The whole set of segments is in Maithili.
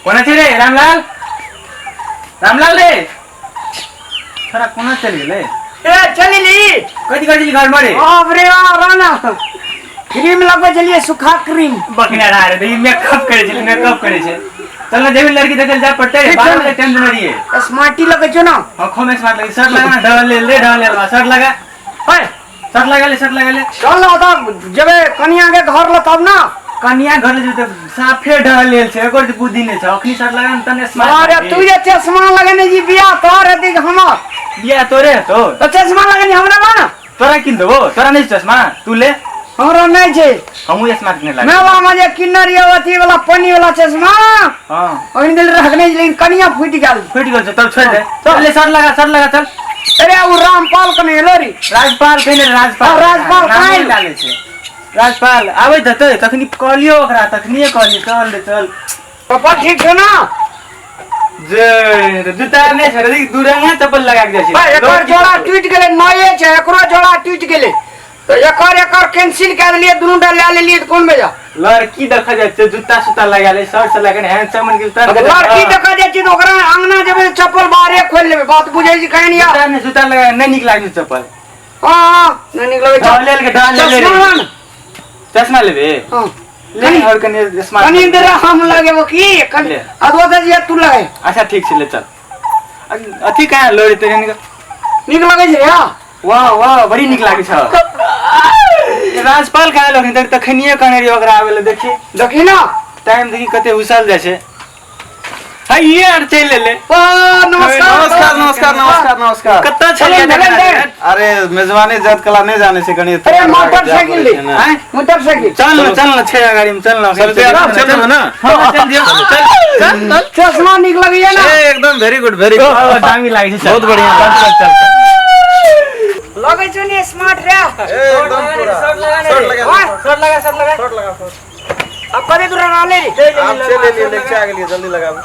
कोना छै रे रामलाल? रामलाल रे, छोरा कोना चलि गेलै? ए चलि ली। कथी करै छली घरमे रे? बाप रे बाप, राना क्रीम लगबै छलियै, सूखा क्रीम। बकने रहा रे, देखी मेकअप करै छली, मेकअप करै छै। चल ना जेबी लड़की देखल जाय पड़तै। ठीक 12 छै। बजे टाइम देने रहियै। स्मार्टी लगै छौ ना? हाँ, खूब स्मार्ट लगे। शर्ट लगा ना, ढल ले रे, ढल ले शर्ट लगा। ओए शर्ट लगा ले, शर्ट लगा ले। चल ना तब जेबै कनिया के घर ल तब ना। कनिया घर ले जेबै तऽ साफे ढल लेल छै, एकर जे बुद्धि नहि छै। अखनी शर्ट लगा ने तने स्मार्ट। अरे तू जे चश्मा लगेने जी, बियाह तोहर हेतै कि हमर? बियाह तोरे हेतौ। तऽ चश्मा लगेने हमरा बा ना। तोरा किन देबो? तोरा नहि छै चश्मा? तू ले। हमरा नहि छै। हमहूँ स्मार्ट नहि लागे। मेला में जे किन्नर यौ अथी वाला पन्नी वाला चश्मा। हाँ। ओहिन दिल रखने छी, लेकिन कनिया फूटि गेल। फुटि गेल छै तब छोड़ि दे। चल ले, शर्ट लगा, शर्ट लगा, चल। अरे ओ रामपाल कने एलो रे। राजपाल कहने रे, राजपाल। हाँ, राजपाल नाम कहाँ नहि डालै छै। राजपाल आबैत हेतै तखनी, कहलियो ओकरा, तखनिए कहलियो, चल रे चल। पापा ठीक छौ ना? जे जूता नहि छै रे, दू रंगा चप्पल लगा के जाइ छै। भाई, एकर जोड़ा टूटि गेलै, नये छै, एकरो जोड़ा टूटि गेलै तऽ एकर एकर कैंसिल कए देलियै, दुनू टा लए लेलियै तऽ कोन बेजा? लड़की देखा जाइ छै, जूता सुता लगा ले, शर्ट से लगा, हैंडसम बन गेल तब। लड़की देखा जाइ छै तऽ ओकरा अंगना जेबै तऽ चप्पल बाहरे खोलि लेबै, बात बुझै छी कहीं यार? जूता नहि, जूता लगा नहि नीक लागै छै चप्पल। हँ हँ, नहि नीक लगै छै। ढल के ढल ले। चश्मा ला ने। चश्मा लेबे? हँ। ले और कनि स्मार्ट। कनि देर हम लगेबो की कनि। ले। अधो दे जे तू लगे। अच्छा ठीक छै, ले चल। अथी कहाँ लोड़ी ते कनि। नीक लगै छै या? वाह वाह, बड़ी नीक लागै छ। राजपाल कहाँ लोग देख, तखनिए कहने रहियै ओकरा आबै लए, देखी। देखी ना। टाइम देखी कते हुसल जाइ छै। है ये आर चलि एलै। ओ नमस्कार। नमस्कार नमस्कार नमस्कार नमस्कार। कतऽ छलियै? चलू, चलू, चलू। अरे मेजबानी जात कला नहि जाने छै कनि। अरे मोटरसाइकिल ले। आँय? मोटरसाइकिल। चल न, चल न, छै गाड़ी में, चल न। सब चलू ना। हाँ, चल दियौ, चल चल चल। चश्मा नीक लगैया ना? ए, एकदम वेरी गुड, वेरी गुड। ओ, दामी लागै छै, चल। बहुत बढ़िया। चल चल चल चल। लगै छौ नि स्मार्ट रे? ए, एकदम पूरा। शर्ट लगा ने शर्ट रे। लगा। शर्ट लगा, शर्ट लगा। शर्ट लगा, शर्ट। अब कते दूर रहले रे? आप चलि एलियै, लेके आ गेलियै, जल्दी लगाबू।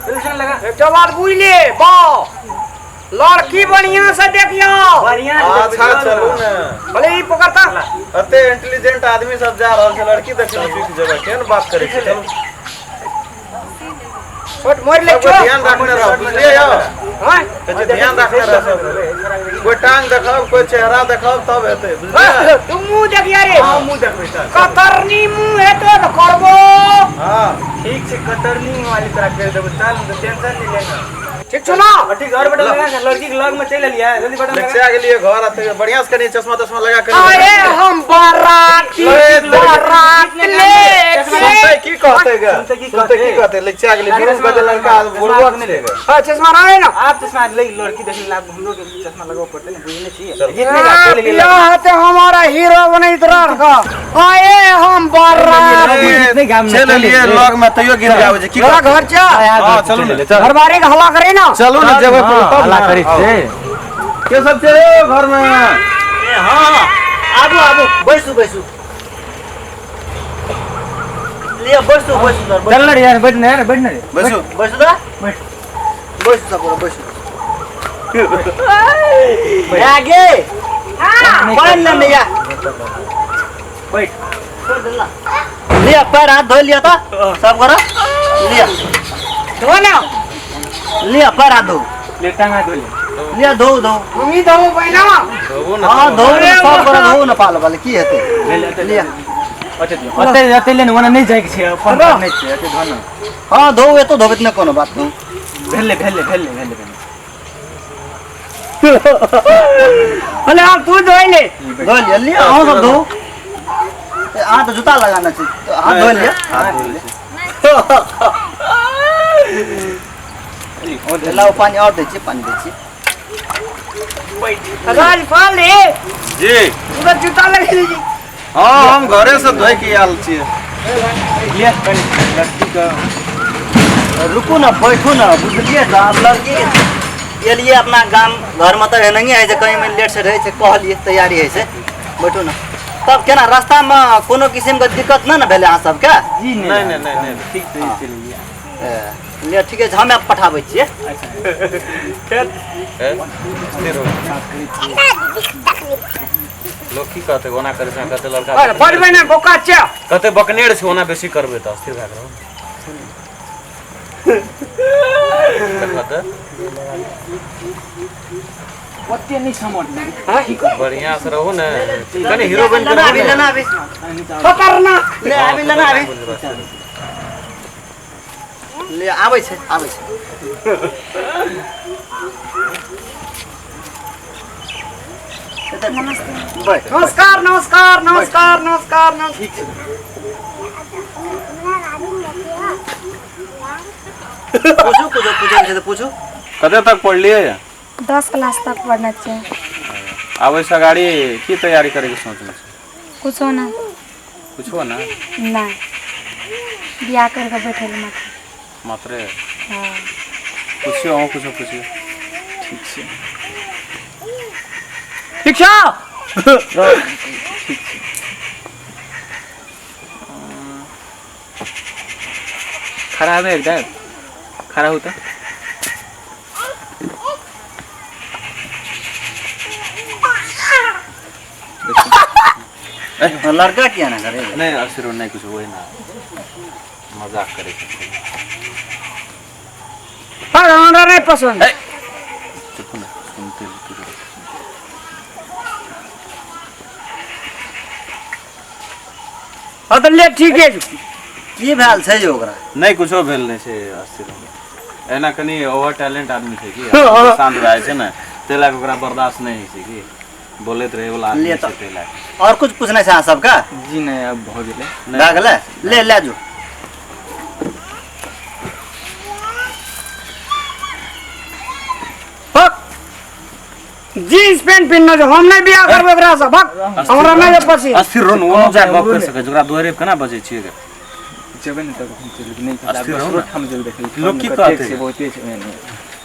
शर्ट लगा। एकटा बात बुझ ले बा, लड़की बढ़िया से देखियो। बढ़िया। अच्छा चलू ने। भले ई पकड़ता। एते इंटेलिजेंट आदमी सब जा रहल छै, लड़की देखै मे चुकि जेबै, केहन बात करै छी? चलू। छोट मोड़ ले। सबके छो ध्यान रखने रहो, बुझलियै यौ? हां। कहै छै ध्यान रखने रहो सब। कोइ टांग देखब, कोइ चेहरा देखब, तब हेतै, बुझलियै? तू मुंह देखिया रे। हाँ, मुँह देखबै, चल। कतरनी मुंह हेतो तऽ करबो। हँ। ठीक छै, कतरनी वाली तोरा करि देबो, चल न, टेंशन नहि लेना। ठीक छौ ना? और ठीक, और बटन लगा के लड़की के लग में चलि एलियै, जल्दी बटन लगा। लेके आ गेलियै घर, अते बढ़िया से कनि चश्मा तश्मा लगा के। अरे हम बाराती बारात ले सुनते की कहते गे? सुनते की सुनते की कहते? कहते? लेके आ गेलियै बुढ़ के लड़का, बुढ़बो चश्मा छै गे। हाँ, चश्मा रहे ना। आप चश्मा ले, लड़की देखे ला हमरो के चश्मा लगाबऽ पड़तै ने, बुझने छियै जितने का चलि एलियै। बियाह हेतै हमारा हीरो बनैत रह। आए हम बाराती। जितने गाम में चलि एलियै लग में तैयो गिर जाबै छै की? तोरा घर छ? हाँ, चलू ने। घरवारी के हल्ला करे ना। चलू ने, जेबै तब हल्ला ने। करै छै। के सब छै रे घर में? हाँ, आबू आबू, बैसू बैसू, लिअ, बैसू बैसू सर, बैसू। चल ना रे यार, बैठ ना यार, बैठ ना रे। बैसू। बैसू तऽ। बैठ। बैसू सब गोरा, बैसू। आगे पानि लेने या। बैठ। लिअ, पैर हाथ धोइ लिअ तऽ सब गोरा, लिअ। धो ना। लिअ, पैर हाथ धो। ले, टांग हाथ धो ले। लिअ, धो धो। हम धो पहिना। धोबू ने। हाँ, धो ने, सब गोरा धो ने, पाल वाले की हेतै? ले ले, एते। लिअ। ओते ओते ओते ले ने, ओना नहि जाइके छै, अपन घर नहि छै, एते धो ने। हाँ, धो, एतो धोबै तऽ नहि कोनो बात नहि। भेलै भेलै भेलै भेलै भेलै। अरे आब तू धोइ ले। धो लिअ, लिअ, अहूँ सब धो। अहाँ तऽ जूता लगाना छै तऽ हाथ धो लिअ। हाथ धो लै छी। लाउ, पानि आओर दै छियै, पानि दै छियै। राजपाल रे। जी। तू तऽ जूता लगेली जी। हाँ, हम घरे से धोइ के आयल छियै। लिअ कनि लड़की के। रुकू ने, बैठू ने। बुझलियै तऽ आब लड़की एलियै अपना गाम घरमे तऽ एनाहिए होइ छै, कहीं मानि लेट से रहै छै, कहलियै तैयारी होइ छै। बैठू ने। तब केना रास्तामे कोनो किसिमके दिक्कत नहि ने भेलै अहाँ सबके? जी। नहि नहि नहि नहि। ठीक छै, चलि लिअ। ए, लिअ, ठीके छै, हमे पठाबै छियै। ए, स्थिर हो। लोग की कहते, ओना करै छै, कहते लड़का अरे बड़ बहिना बोका छै। कहते बकनेर छै, ओना बेसी करबै तऽ स्थिर भए कऽ रहू। देखा तऽ ओते नहि समझ बढ़िया से रहू ने कनी हीरो बन के रहू लेना ने अभी खतरनाक। ले अभी लेना अभी ले आबै छै आबै छै। नमस्ते। बैठ। नमस्कार नमस्कार नमस्कार नमस्कार नमस्कार। पूछू कुछो पूछे छै तऽ पूछू। कते तक पढ़लियै? 10 क्लास तक पढ़ने छियै। आब ओहिसँ अगाड़ी की तैयारी करैके सोचने छी? कुछो ना। कुछो ना? नहीं, बियाह करके बैठल मात्र। मात्रे? हाँ। पुछियो, अहूँ कुछो पुछियो। ठीक छै। ठीक छौ? ठीक छै। खड़ा है एकदम, खड़ा होता। लड़का किया ना करे? नहीं अक्सर नहीं कुछ वही ना मजाक करे। पर हमरा नहीं पसंद। चुप ना, सुनते रुकू। हाँ तो ले ठीक है। की भेल छै जे ओकरा? नहीं कुछो भेल नहीं छै अस्थिर। एना कनी ओवर टैलेंट आदमी छै की शांत भए जाइ छै ने, ताहि लए कऽ ओकरा बर्दाश्त नहीं होइ छै की बोलैत रहै वाला आदमी ले छै तऽ। ताहि लए कऽ। और कुछ पूछना छै अहाँ सबके? जी नहीं, अब भऽ गेलै। भए गेलै? ले ले जो। भक जींस पैंट पहिनने छै, हम नहीं बियाह करबै एकरा से। भक हमरा नहीं पसंद। अस्थिर रहू ने, ओनो जा गप कर सकै छै, ओकरा दुआरे पर केना बजै छियै गे? जेबै ने तब हम चलि नहि अस्थिर रहू ने। हम जेबै देखै। लोक की कहतै? छै बहुते छै ओहन।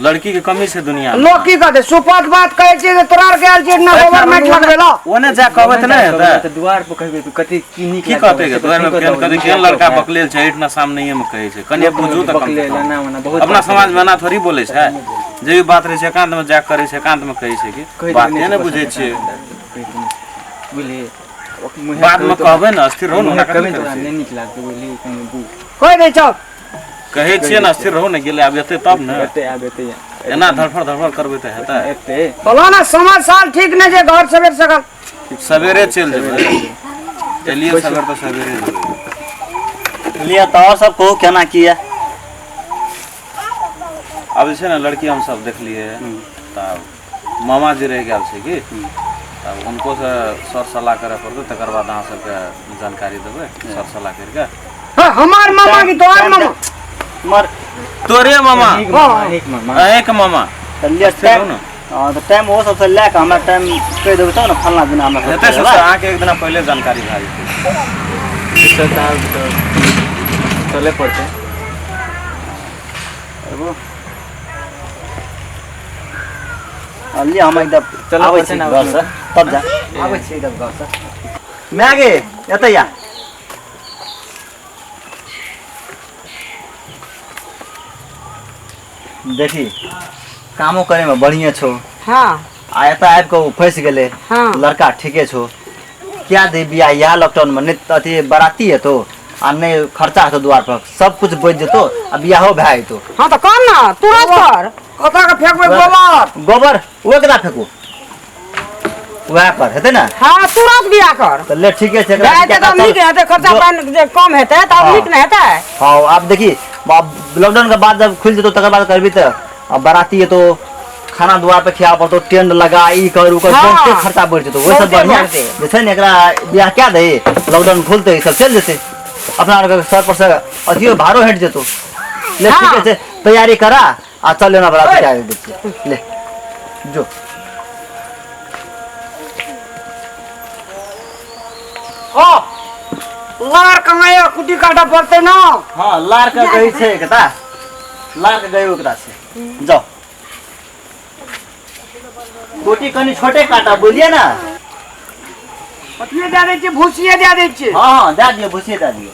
लड़की के कमी छै दुनिया में। लोग की कहते? सुपथ बात कहै छियै जे तोरा आर के आयल छियै ना गोबर माटि लगबै ला। ओने जा कहबै तऽ नहि हेतै? तऽ दुआर पर कहबै तऽ कते की नीक की कहतै गे? दुआर में केहन कहतै केहन लड़का बकलेल छै, एहिठिना सामनेये में कहै छै। कनि बुझू तऽ कम से बकलेल कम। एना ओना बहुत अपना बात समाज में एना थोड़ी बोलै छै। जे भी बात रहै छै एकांत में जा करै छै, एकांत में कहै छै कि कहि बाते देने नहि छै, बुझै छियै। कहि देने छै। बुझलियै? मुँहे बाद में कहबै तऽ- कहबै ने, अस्थिर रहू ने, मुँहे ओना कहबै कथी तऽ करै ओकरा छियै? नहि नीक लागतै, बुझलियै? कनि बुझ। कहि दै छौ। कहै छियै ने अस्थिर रहू ने, गेलै आब एतै तब ने। एतै आब एतै। एना धड़फड़ धड़फड़ करबै तऽ हेतै? एतै। बोलो ना समाज साल ठीक नहीं छै, घर सवेर सकल। सवेरे चलि जेबै। एलियै सवेर तऽ सवेरे जेबै। लिअ तऽ और सब कहू केना की यऽ? आब जे छै ने लड़की हम सब देखलियै तऽ मामा जी रहि गेल छै की, तब हुनको से सर सलाह करऽ पड़तै, तकर बाद अहाँ सबके जानकारी देबै सर सलाह करिके। हाँ, हमार मामा की तोहर मामा? मर तोरे मामा। नीक मामा, नीक मामा। अहेंके मामा। तऽ लिअ अस्थिर रहू टाइम। ने। हँ तऽ टाइम ओहो सबसँ लए कऽ हमरा टाइम कहि देबै तब ने फलना दिन हमरा सब हेतै जेबै। से अहाँके एक दिना पहिले जानकारी भए जेतै। सब तऽ आब तऽ चले पड़तै। लिअ हम एकदम चलऽ आबै पड़तै छी ने घर से तब जा आबै छी एकदम घर से। माय गे एतऽ या। देखी कामो करे में बढ़िया छौ। हाँ। आ एतऽ आबि कऽ ओ फँसि गेलै। हाँ। लड़का ठीके छौ, क्या दे बियाह इएह लॉकडाउन में? नहि तऽ अथी बराती हेतौ आ नहि खर्चा हेतौ, दुआर पर सब कुछ बचि जेतौ आ बियाहो भए जेतौ। हाँ तऽ कर ना, तुरंत कर। कतऽ के फेकबै गोबर? गोबर ओ केना फेकू, वएह पर हेतै ने। हाँ तुरंत बियाह कर। तऽ ले ठीके छै, एकरा भए जेतै तऽ नीक हेतै, खर्चा पानि जे कम हेतै तऽ हाँ। नीक ने हेतै। हाँ आब देखी आब लॉकडाउन के बाद जब खुलि जेतौ तकर बाद करबी तऽ आब बराती हेतौ, खाना दुआर पर खियाबऽ पड़तौ, टेंट लगा ई कर उ कर। हाँ। बहुते खर्चा बढ़ि जेतौ। ओहिसँ बहुते बढ़िआँ बढ़तै। जे छै ने एकरा बियाह कए दही, लॉकडाउन खुलतै ई सब चलि जेतै, अपना आरके सर पर से अथियो भारो हटि जेतौ। ले हाँ। ठीके छै, तैयारी करा आ चल लेना बराती कए दै छियै। ले जो। हाँ लार कहाँ या कुटी काटा पड़तै ना। हाँ लार के गई छै एकता, लार के गई ओकरा छै। जाओ गोटी कनी छोटे काटा बोलिए ना। अथिये दए दै छियै, भूसिये दए दै छियै। हाँ हाँ दए दियौ, भूसिए दए दियौ।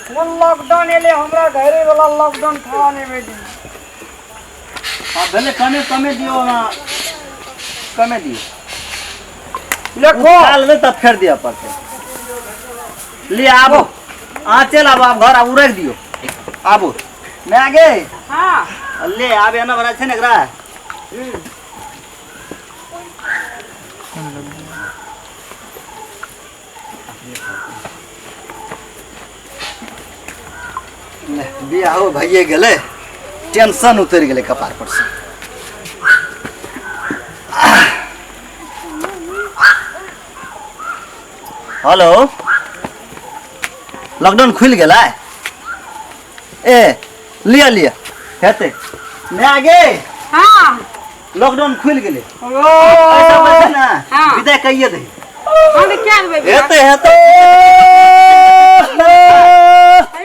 कोन लॉकडाउन एलै हमरा घरे वाला लॉकडाउन खा नहि भेटी। हाँ भले कमे कमे दियौ ना, कमे दियौ। देखो खा लेबै तब फेर दिअ पड़तै। ले आबू अहाँ चलि आबू आब घर आबू राखि दियौ आबू माय गे हाँ ले आब एना बना छै ने एकरा ले, बियाहो भइए गेलै टेंशन उतरि गेलै कपार पर से हेलो लॉकडाउन खुलि गेलै ए लिअ लिअ हेतै माय गे हाँ लॉकडाउन खुलि गेलै पैसा पैसा ने हाँ। विदा कहिए दही हम तऽ क्या देबै बियाह? हेतै हेतै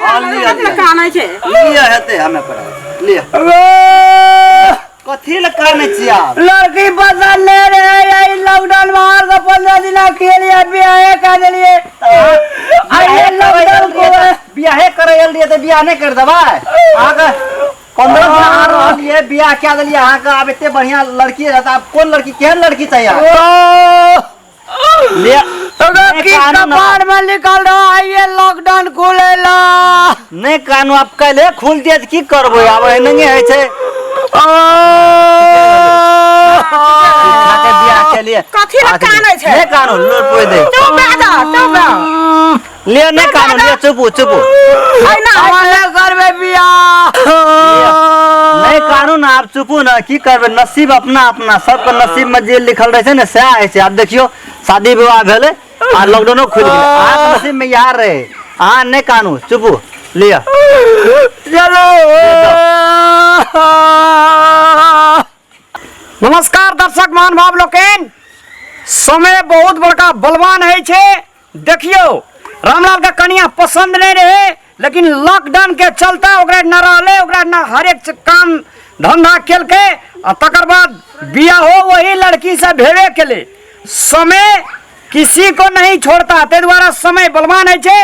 हाँ, लिअ, कथी लए कानै छै लिअ हेतै हमे पर लिअ कथी लए कानै छियै आब लड़की पसंद नहीं रहे यही लॉकडाउन में आर के 15 दिन के लिए बियाह कर देलिए आइए लॉकडाउन को बियाहे करै आयल रहियै तऽ बियाह नहि कर देबै अहाँके 15 दिन अहाँ रहलियै बियाह कए देलियै अहाँके आब एते बढ़िआँ लड़की रहत आब कोन लड़की केहन लड़की चाही अहाँके ले अगर की कानू ना। कपार में निकल रहा है ये लॉकडाउन खुलेला नहि कानू आब काल्हि खुल दिया तऽ की करबै आब एनाहिए होइ छै खाके बियाह के लिए कथी लए कानै छै? नहि कानू लोर पोइ दे तू बेटा तू बे ले नहि कानू ले चुपू चुपू ना हमारे करबे बियाह नहि कानू ना आब चुपू ना की करबै नसीब अपना अपना सबके नसीब में जे लिखल रहै छै ने सएह होइ छै आब देखियौ शादी विवाह भेलै आ लॉकडाउनो खुलि गेलै अहाँके नसीब में इएह रहै अहाँ नहि कानू चुपू लिअ चलो नमस्कार दर्शक महानुभाव लोकनि समय बहुत बड़का बलवान होइ छै देखियौ रामलाल के कनिया पसंद नहीं रहे लेकिन लॉकडाउन के चलते ओकरा न रहलै ओकरा न हरेक काम धंधा केलकै आ तकर बाद बियाहो वही लड़की से भेबे केलै समय किसी को नहीं छोड़ता ताहि दुआरे समय बलवान होइ छै।